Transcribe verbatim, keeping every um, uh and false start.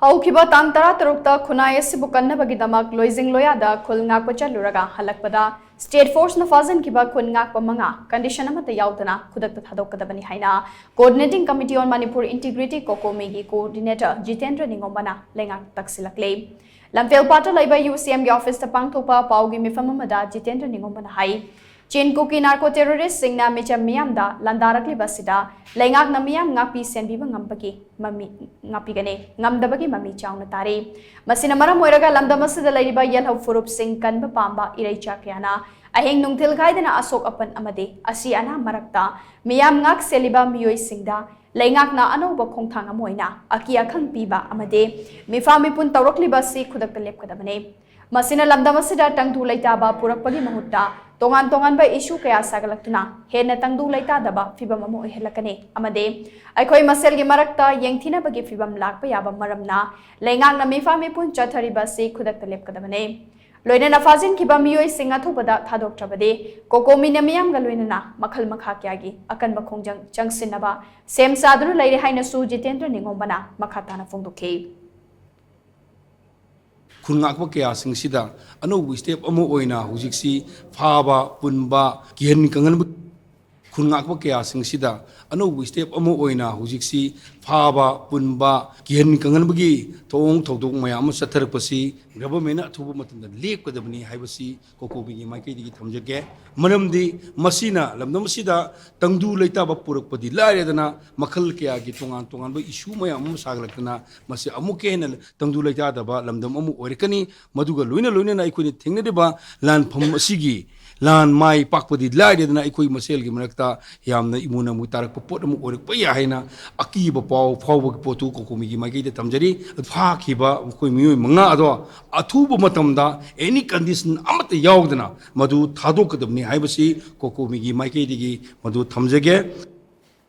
ꯍꯧꯈꯤꯕ ꯇꯥꯡ ꯇꯔꯥꯇꯔꯨꯛꯇ ꯈꯨꯟꯅꯥꯏ ꯑꯁꯤꯕꯨ ꯀꯟꯅꯕꯒꯤꯗꯃꯛ ꯂꯣꯏꯖꯤꯡ ꯂꯣꯌꯥꯗ ꯈꯨꯜ ꯉꯥꯛꯄ ꯆꯠꯂꯨꯔꯒ ꯍꯜꯂꯛꯄꯗ State Force ꯅ ꯐꯥꯖꯤꯟꯈꯤꯕ ꯈꯨꯟ ꯉꯥꯛꯄ ꯃꯉꯥ condition ꯑꯃꯠꯇ ꯌꯥꯎꯗꯅ ꯈꯨꯗꯛꯇ ꯊꯥꯗꯣꯛꯀꯗꯕꯅꯤ ꯍꯥꯏꯅ Coordinating Committee on Manipur Integrity COCOMI ꯒꯤ Coordinator ꯖꯤꯇꯦꯟꯗ꯭ꯔ ꯅꯤꯉꯣꯝꯕꯅ ꯂꯩꯉꯥꯛ ꯇꯛꯁꯤꯜꯂꯛꯂꯦ꯫ ꯂꯝꯐꯦꯜꯄꯥꯠꯇ ꯂꯩꯕ U C M ꯒꯤ office ꯇ ꯄꯥꯡꯊꯣꯛꯄ ꯄꯥꯎꯒꯤ ꯃꯤꯐꯝ ꯑꯃꯗ ꯖꯤꯇꯦꯟꯗ꯭ꯔ ꯅꯤꯉꯣꯝꯕꯅ ꯍꯥꯏ, ꯆꯤꯟ ꯀꯨꯀꯤ narco terrorist ꯁꯤꯡꯅ ꯃꯤꯆꯝ ꯃꯤꯌꯥꯝꯗ ꯂꯥꯟꯗꯥꯔꯛꯂꯤꯕ ꯑꯁꯤꯗ ꯂꯩꯉꯥꯛꯅ ꯃꯤꯌꯥꯝ ꯉꯥꯛꯄꯤ ꯁꯦꯟꯕꯤꯕ ꯉꯝꯕꯒꯤ ꯃꯃꯤ, ꯉꯥꯛꯄꯤꯒꯅꯤ, ꯉꯝꯗꯕꯒꯤ ꯃꯃꯤ ꯆꯥꯎꯅ ꯇꯥꯔꯤ꯫ ꯃꯁꯤꯅ ꯃꯔꯝ ꯑꯣꯏꯔꯒ ꯂꯝꯗꯝ ꯑꯁꯤꯗ ꯂꯩꯔꯤꯕ ꯌꯦꯜꯍꯧ ꯐꯨꯔꯨꯞꯁꯤꯡ ꯀꯟꯕ ꯄꯥꯝꯕ ꯏꯔꯩꯆꯥ ꯀꯌꯥꯅ ꯑꯍꯤꯡ ꯅꯨꯡꯊꯤꯜ ꯈꯥꯏꯗꯅ ꯑꯁꯣꯛ ꯑꯄꯟ ꯑꯃꯗꯤ ꯑꯁꯤ ꯑꯅꯥ ꯃꯔꯛꯇ ꯃꯤꯌꯥꯝ ꯉꯥꯛ ꯁꯦꯜꯂꯤꯕ ꯃꯤꯑꯣꯏꯁꯤꯡꯗ ꯂꯩꯉꯥꯛꯅ ꯑꯅꯧꯕ ꯈꯣꯡꯊꯥꯡ ꯑꯃ ꯑꯣꯏꯅ ꯑꯀꯤ ꯑꯈꯪ ꯄꯤꯕ ꯑꯃꯗꯤ ꯃꯤꯐꯥ ꯃꯤꯄꯨꯟ ꯇꯧꯔꯛꯂꯤꯕ ꯑꯁꯤ ꯈꯨꯗꯛꯇ ꯂꯦꯞꯀꯗꯕꯅꯤ꯫ ꯃꯁꯤꯅ ꯂꯝꯗꯝ ꯑꯁꯤꯗ ꯇꯪꯗꯨ ꯂꯩꯇꯥꯕ ꯄꯨꯔꯛꯄꯒꯤ ꯃꯍꯨꯠꯇ ꯇꯣꯉꯥꯟ ꯇꯣꯉꯥꯟꯕ issue ꯀꯌꯥ ꯁꯥꯒꯠꯂꯛꯇꯨꯅ ꯍꯦꯟꯅ ꯇꯪꯗꯨ ꯂꯩꯇꯥꯗꯕ ꯐꯤꯚꯝ ꯑꯃ ꯑꯣꯏꯍꯜꯂꯛꯀꯅꯤ ꯑꯃꯗꯤ ꯑꯩꯈꯣꯏ ꯃꯁꯦꯜꯒꯤ ꯃꯔꯛꯇ ꯌꯦꯡꯊꯤꯅꯕꯒꯤ ꯐꯤꯚꯝ ꯂꯥꯛꯄ ꯌꯥꯕ ꯃꯔꯝꯅ ꯂꯩꯉꯥꯛꯅ ꯃꯤꯐꯥ ꯃꯤꯄꯨꯟ ꯆꯠꯊꯔꯤꯕ ꯑꯁꯤ ꯈꯨꯗꯛꯇ ꯂꯦꯞꯀꯗꯕꯅꯤ꯫ ꯂꯣꯏꯅꯅ ꯐꯥꯖꯤꯟꯈꯤꯕ ꯃꯤꯑꯣꯏꯁꯤꯡ ꯑꯊꯨꯕꯗ ꯊꯥꯗꯣꯛꯇ꯭ꯔꯕꯗꯤ COCOMI ꯅ ꯃꯤꯌꯥꯝꯒ ꯂꯣꯏꯅꯅ ꯃꯈꯜ ꯃꯈꯥ ꯀꯌꯥꯒꯤ ꯑꯀꯟꯕ ꯈꯣꯡꯖꯪ ꯆꯪꯁꯤꯟꯅꯕ ꯁꯦꯝ ꯁꯥꯗꯨꯅ ꯂꯩꯔꯦ ꯍꯥꯏꯅꯁꯨ ꯖꯤꯇꯦꯟꯗ꯭ꯔ ꯅꯤꯉꯣꯝꯕꯅ ꯃꯈꯥ ꯇꯥꯅ ꯐꯣꯡꯗꯣꯛꯈꯤ꯫ ꯈꯨꯟ ꯉꯥꯛꯄ ꯀꯌꯥꯁꯤꯡꯁꯤꯗ ꯑꯅꯧꯕ step ꯑꯃ ꯑꯣꯏꯅ ꯍꯧꯖꯤꯛꯁꯤ ꯐꯥꯕ, ꯄꯨꯟꯕ, ꯀꯤꯍꯟ ꯈꯪꯍꯟꯕ, ꯈꯨꯟ ꯉꯥꯛꯄ ꯀꯌꯥꯁꯤꯡꯁꯤꯗ ꯑꯅꯧꯕ step ꯑꯃ ꯑꯣꯏꯅ ꯍꯧꯖꯤꯛꯁꯤ ꯐꯥꯕ, ꯄꯨꯟꯕ, ꯀꯤꯍꯟ ꯈꯪꯍꯟꯕꯒꯤ ꯊꯧꯑꯣꯡ ꯊꯧꯗꯣꯛ ꯃꯌꯥꯝ ꯑꯃ ꯆꯠꯊꯔꯛꯄꯁꯤ government ꯅ ꯑꯊꯨꯕ ꯃꯇꯝꯗ ꯂꯦꯞꯀꯗꯕꯅꯤ ꯍꯥꯏꯕꯁꯤ COCOMI ꯒꯤ ꯃꯥꯏꯀꯩꯗꯒꯤ ꯊꯝꯖꯒꯦ꯫ ꯃꯔꯝꯗꯤ ꯃꯁꯤꯅ ꯂꯝꯗꯝ ꯑꯁꯤꯗ ꯇꯪꯗꯨ ꯂꯩꯇꯥꯕ ꯄꯨꯔꯛꯄꯗꯤ ꯂꯥꯏꯔꯗꯅ ꯃꯈꯜ ꯀꯌꯥꯒꯤ ꯇꯣꯉꯥꯟ ꯇꯣꯉꯥꯟꯕ issue ꯃꯌꯥꯝ ꯑꯃ ꯁꯥꯒꯠꯂꯛꯇꯅ ꯃꯁꯤ ꯑꯃꯨꯛꯀ ꯍꯦꯟꯅ ꯇꯪꯗꯨ ꯂꯩꯇꯥꯗꯕ ꯂꯝꯗꯝ ꯑꯃ ꯑꯣꯏꯔꯛꯀꯅꯤ꯫ ꯃꯗꯨꯒ ꯂꯣꯏꯅ ꯂꯣꯏꯅꯅ ꯑꯩꯈꯣꯏꯅ ꯊꯦꯡꯅꯔꯤꯕ ꯂꯥꯟꯐꯝ ꯑꯁꯤꯒꯤ ꯂꯥꯟ ꯃꯥꯏ ꯄꯥꯛꯄꯗꯤ ꯂꯥꯏꯔꯗꯅ ꯑꯩꯈꯣꯏ ꯃꯁꯦꯜꯒꯤ ꯃꯔꯛꯇ ꯌꯥꯝꯅ ꯏꯃꯨ ꯅꯃꯨ ꯇꯥꯔꯛꯄ ꯄꯣꯠ ꯑꯃ ꯑꯣꯏꯔꯛꯄ ꯌꯥꯏ ꯍꯥꯏꯅ ꯑꯀꯤꯕ ꯄꯥꯎ ꯐꯥꯎꯕꯒꯤ ꯄꯣꯠꯇꯨ COCOMI ꯒꯤ ꯃꯥꯏꯀꯩꯗ ꯊꯝꯖꯔꯤ꯫ ꯐꯥꯈꯤꯕ ꯑꯩꯈꯣꯏ ꯃꯤꯑꯣꯏ ꯃꯉꯥ ꯑꯗꯣ ꯑꯊꯨꯕ ꯃꯇꯝꯗ any condition ꯑꯃꯠꯇ ꯌꯥꯎꯗꯅ ꯃꯗꯨ ꯊꯥꯗꯣꯛꯀꯗꯕꯅꯤ ꯍꯥꯏꯕꯁꯤ COCOMI ꯒꯤ ꯃꯥꯏꯀꯩꯗꯒꯤ ꯃꯗꯨ ꯊꯝꯖꯒꯦ꯫